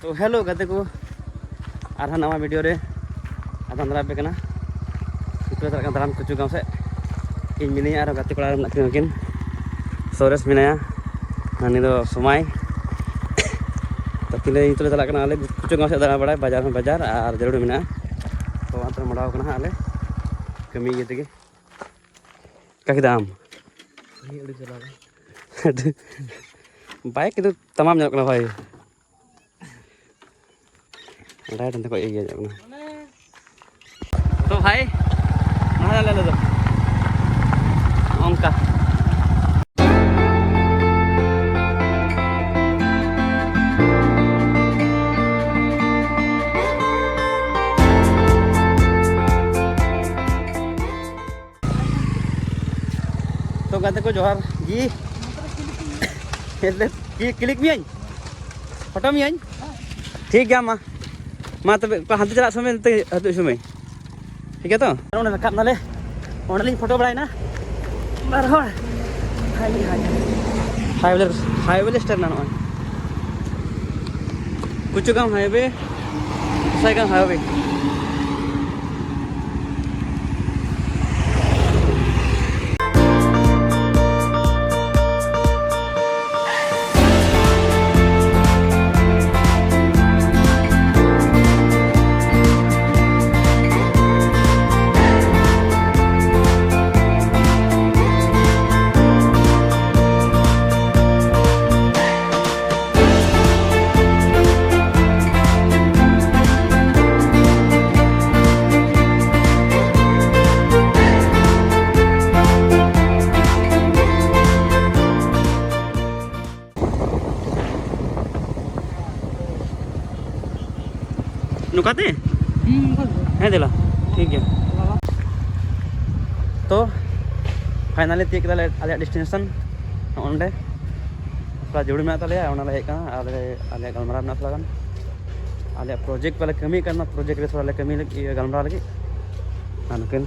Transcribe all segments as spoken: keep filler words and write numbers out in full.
ᱛᱚ ᱦᱮᱞᱳ ᱜᱟᱛᱮ ᱠᱚ, ᱟᱨᱦᱚᱸ ᱱᱟᱣᱟ ᱵᱷᱤᱰᱤᱭᱳ ᱨᱮ ᱟᱫᱚ ᱫᱟᱨᱟ ᱟᱯᱮ ᱠᱟᱱᱟ᱾ ᱱᱤᱛᱚᱜ ᱞᱮ ᱪᱟᱞᱟᱜ ᱠᱟᱱᱟ ᱫᱟᱬᱟᱱ ᱠᱩᱪᱩ ᱜᱟᱶ ᱥᱮᱫ᱾ ᱤᱧ ᱢᱤᱱᱟᱹᱧᱟ ᱟᱨ ᱜᱟᱛᱮ ᱠᱚᱲᱟ ᱨᱮ ᱢᱮᱱᱟᱜ ᱠᱤᱱᱟ ᱩᱱᱠᱤᱱ ᱥᱚᱨᱮᱥ ᱢᱮᱱᱟᱭᱟ, ᱦᱟᱹᱱᱤ ᱫᱚ ᱥᱚᱢᱟᱭ᱾ ᱛᱟᱹᱠᱤᱱ ᱞᱮ ᱱᱤᱛᱚᱜ ᱞᱮ ᱪᱟᱞᱟᱜ ᱠᱟᱱᱟ ᱟᱞᱮ ᱠᱩᱪᱩ ᱜᱟᱶ ᱥᱮᱫ ᱫᱟᱬᱟ ᱵᱟᱲᱟᱭ, ᱵᱟᱡᱟᱨ ᱦᱚᱸ ᱵᱟᱡᱟᱨ ᱟᱨ ᱡᱟᱹᱨᱩᱲ ᱢᱮᱱᱟᱜᱼᱟ᱾ ᱛᱚ ᱚᱱᱟᱛᱮ ᱞᱮ ᱢᱟᱰᱟᱣ ᱠᱟᱱᱟ ᱦᱟᱸᱜ ᱟᱞᱮ ᱠᱟᱹᱢᱤ ᱤᱭᱟᱹ ᱛᱮᱜᱮ᱾ ᱪᱤᱠᱟ ᱠᱮᱫᱟᱢ? ᱩᱱᱤ ᱟᱹᱰᱤ ᱪᱟᱞᱟᱣ᱾ ᱵᱟᱭ ᱠᱤᱱᱛᱩ ᱛᱟᱢᱟᱢ ᱧᱮᱞᱚᱜ ᱠᱟᱱᱟ ᱵᱷᱟᱭ᱾ ᱞᱟᱭᱤᱴ ᱚᱱᱛᱮ ᱠᱷᱚᱡ ᱤᱭᱟᱹ ᱧᱚᱜ ᱠᱟᱱᱟ᱾ ᱛᱚ ᱵᱷᱟᱭ, ᱱᱚᱣᱟ ᱟᱞᱮ ᱫᱚ ᱚᱱᱠᱟ᱾ ᱛᱚ ᱜᱟᱛᱮ ᱠᱚ ᱡᱚᱦᱟᱨ ᱜᱤ᱾ ᱠᱤᱞᱤᱠ ᱢᱤᱭᱟᱹᱧ, ᱯᱷᱳᱴᱳ ᱢᱤᱭᱟᱹᱧ᱾ ᱴᱷᱤᱠ ᱜᱮᱭᱟ, ᱢᱟ ᱢᱟ ᱛᱚᱵᱮ ᱚᱠᱟ ᱦᱟᱱᱛᱮ ᱪᱟᱞᱟᱜ ᱥᱚᱢᱚᱭ ᱱᱚᱛᱮ ᱦᱤᱡᱩᱜ ᱥᱚᱢᱚᱭ, ᱴᱷᱤᱠ ᱜᱮᱭᱟ ᱛᱚ? ᱚᱸᱰᱮ ᱨᱟᱠᱟᱵ ᱱᱟᱞᱮ, ᱚᱸᱰᱮᱞᱤᱧ ᱯᱷᱳᱴᱳ ᱵᱟᱲᱟᱭᱮᱱᱟ ᱵᱟᱨ ᱦᱚᱲ᱾ ᱦᱟᱭ ᱦᱟᱭ ᱦᱟᱭ ᱵᱚᱞᱮ, ᱦᱟᱭ ᱵᱚᱞᱮ ᱥᱴᱟᱨ ᱱᱟ ᱱᱚᱜᱼᱚᱭ ᱠᱩᱪᱩᱜᱟᱢ ᱦᱟᱭᱣᱮ, ᱥᱟᱭᱜᱟᱢ ᱦᱟᱭᱣᱮ᱾ ᱱᱚᱝᱠᱟᱛᱮ? ᱦᱩᱸ, ᱚᱱᱠᱟ ᱜᱮ᱾ ᱦᱮᱸ ᱫᱮᱞᱟ, ᱴᱷᱤᱠ ᱜᱮᱭᱟ᱾ ᱛᱚ ᱯᱷᱟᱭᱱᱟᱞᱤ ᱛᱤᱭᱳᱜ ᱠᱮᱫᱟᱞᱮ ᱟᱞᱮᱭᱟᱜ ᱰᱮᱥᱴᱤᱱᱮᱥᱚᱱ᱾ ᱱᱚᱜᱼᱚ ᱱᱚᱸᱰᱮ ᱛᱷᱚᱲᱟ ᱡᱟᱹᱨᱩᱲ ᱢᱮᱱᱟᱜ ᱛᱟᱞᱮᱭᱟ, ᱚᱱᱟ ᱞᱮ ᱦᱮᱡ ᱠᱟᱱᱟ᱾ ᱟᱞᱮ ᱟᱞᱮᱭᱟᱜ ᱜᱟᱞᱢᱟᱨᱟᱣ ᱢᱮᱱᱟᱜᱼᱟ ᱛᱷᱚᱲᱟ ᱜᱟᱱ, ᱟᱞᱮᱭᱟᱜ ᱯᱨᱚᱡᱮᱠᱴ ᱵᱟᱞᱮ ᱠᱟᱹᱢᱤᱭᱮᱫ ᱠᱟᱱ, ᱚᱱᱟ ᱯᱨᱚᱡᱮᱠᱴ ᱨᱮ ᱛᱷᱚᱲᱟ ᱞᱮ ᱠᱟᱹᱢᱤ ᱞᱟᱹᱜᱤᱫ, ᱤᱭᱟᱹ, ᱜᱟᱞᱢᱟᱨᱟᱣ ᱞᱟᱹᱜᱤᱫ᱾ ᱟᱨ ᱱᱩᱠᱤᱱ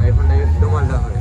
ᱟᱭᱯᱷᱳᱱ ᱰᱟᱭᱨᱮᱠᱴ ᱫᱚ ᱢᱟᱞᱫᱟ ᱦᱳᱭ᱾